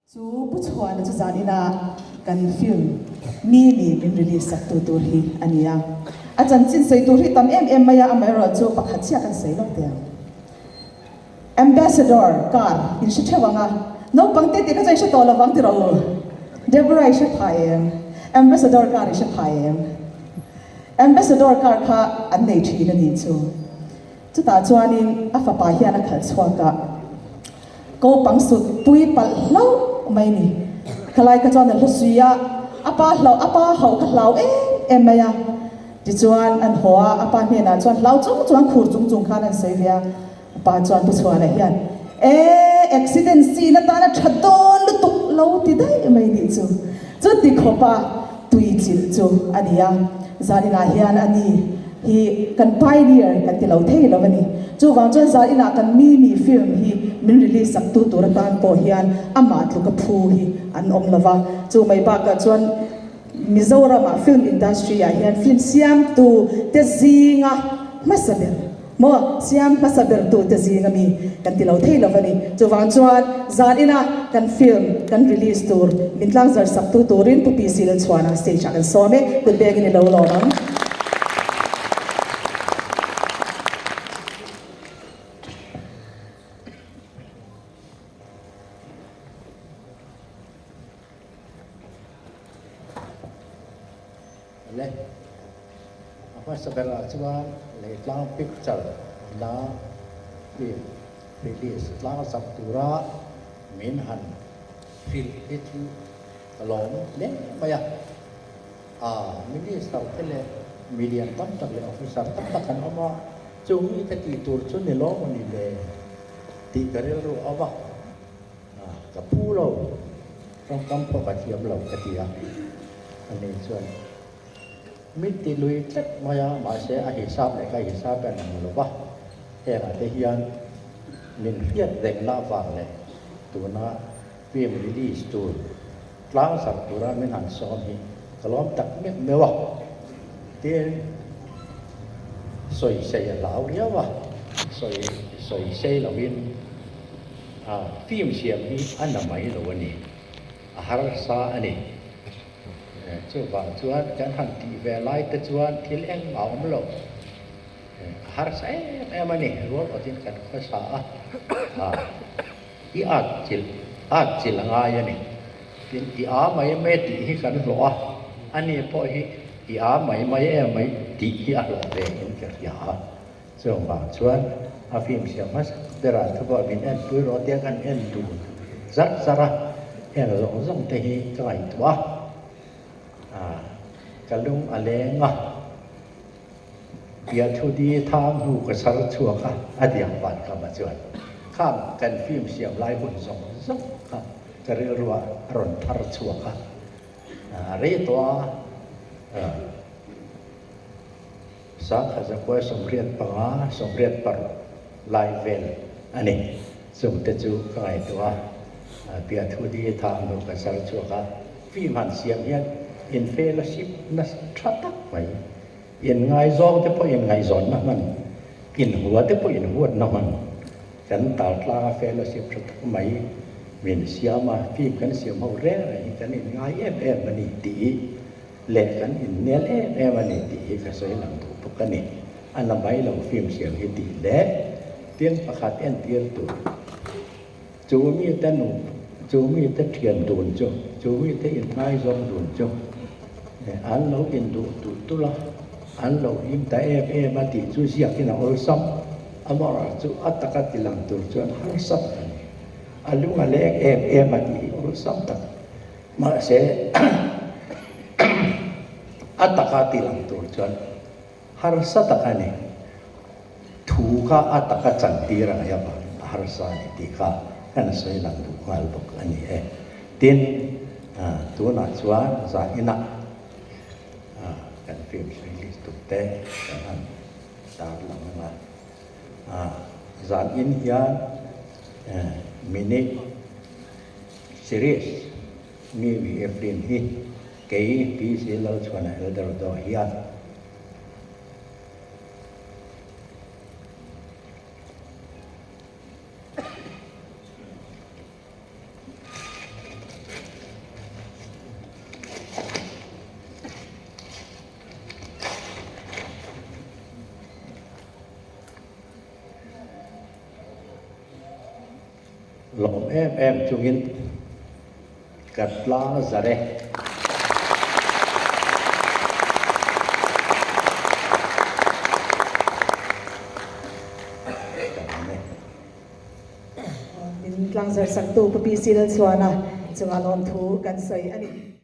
Chu Pu Chhuana chu zan ina kan film Mimi min release sak tu tur hi a ni a. A chanchin sawi tur hi tam em em mai a, amaherawh chu pakhat chiah kan sawi lawk teh ang. Ambassador car in hre theuh ang a, naupang te tih kha chuan i hre tawh lovang ti rawh u. Deborah i hre phai em? Ambassador car i hre phai em? Ambassador car kha an nei thin a nih chu. Chutah chuanin a fapa hian a khalh chhuak a, kopang sut pui palh hlauh mai ni. Khalai kha chuan a hlu sui a, a pa hlauh, a pa hauh kha hlau em em mai a. Tichuan an haw a, a pa hnenah chuan hlau chung chung an khur chung chung khan an sawi ve a. A pa chuan Pu Chhuana hian, E, accident scene atana tha dawn lutuk lo ti daih mai nih chu. Chuti khawpa tui chilh chu a ni a, zaninah hian a ni hi kan pioneer kan ti lo thei lo a ni. Chuvang chuan zaninah kan Mimi film hi min release sak tu tur atan pawh hian amah tluka phu hi an awm lo va. Chu mai bakah chuan Mizoramah film industry ah hian film siamtu te zinga hmasa ber Maw siam hmasa ber tute zing ami kan ti lo thei lo a ni. Chuvang chuan zan ina kan film kan release tur min tlangzar sak tu turin Pu PC Lalchhuana stage ah kan sawm e, kut bengin i lo lawm ang. Le, a hmasa berah chuan Leitlang Picture la film release tlang zak tura min han hrilh hi chu ka lawm hle mai a. A Minister te leh milian tam tak leh officer tam tak an awm a, chung mite tih tur chu ni lawm a ni le tih ka rilru a awm a. Ka phu lo, tawngkam pawh ka thiam lo ka ti a. Ani chuan min ti lui tlat mai a, mahse a hisap leh ka hisap en ang lo va, hengah te hian min hriat reng na avang leh tuna film release tur tlang sarh tura min han sawm hi ka lawm tak meuh meuh a. Tin, sawi sei a hlau riau a, sawi sawi sei lovin A film siam hi a na mai lo a ni, a harsa a ni. Chuvang chuan kan han tih ve lai te chuan thil engmah a awm lo. A harsa em em a ni, rual awtin kan khawsa a, i at chilh at chilh a ngai a ni. Tin, i a mai mai tih hi kan hlawh a, ani pawh hi i a mai mai em mai tih hi a hlawh ve in ka hria a. Chuvang chuan a film siam hmasa berah thu pawh min enpui rawh tia kan en dun zar zar a, heng zawng zawng te hi ka ngaihtuah a, ka lung a leng a, Piathudi thang hnu ka chhar chhuak a, a diang van kama chuan khang kan film siam lai hun zawng zawng kha ka rilruah a rawn thar chhuak a, a rei tawh a. Sangha zakua 85, 86 lai vel a ni. Chungte chu ka ngaihtuah a, Piathudi thang hnu ka char chhuak a, film han siam hian in fellowship na tha tak mai, in ngaizawng te pawh in ngaihzawnna hman, in hua te pawh in huatna hman, kan tar tlanga fellowship tha tak mai min siam a, film kan siam ho reng reng hi kan inngai em em a ni tih Leh kan innel em em a ni tih hi ka sawi lang duh bawk a ni. A la mai lo film siam hi tih leh tin pakhat entir tur chu mite nu chu mite thian dun chu chu mite inngaizawng dun chu an lo induh tulh tulh a, an lo hlim ta em em a tih chu ziakin a awlsam. Amaherawhchu chu a taka ti lang tur chuan harsa tak a ni. A lung a leng em em a tih hi awlsam tak. Mahse, a taka ti lang tur chuan harsa tak a ni. Thu kha a taka chantir a ngaih avangin a harsa a ni tih kha kan sawi lang duh nghal bawk a ni e. Tin, tunah chuan zaninah kan film release tur te kan han tar lang ang a. Zanin hian minute Series, Mi Mi Ephraim hi kei PC Lalchhuana Elder daw hian Lawm em em chungin ka tlang zar e. Ka lawm e. Min tlangzar saktu Pu PC Lalchhuana chunga lawmthu kan sawi a ni.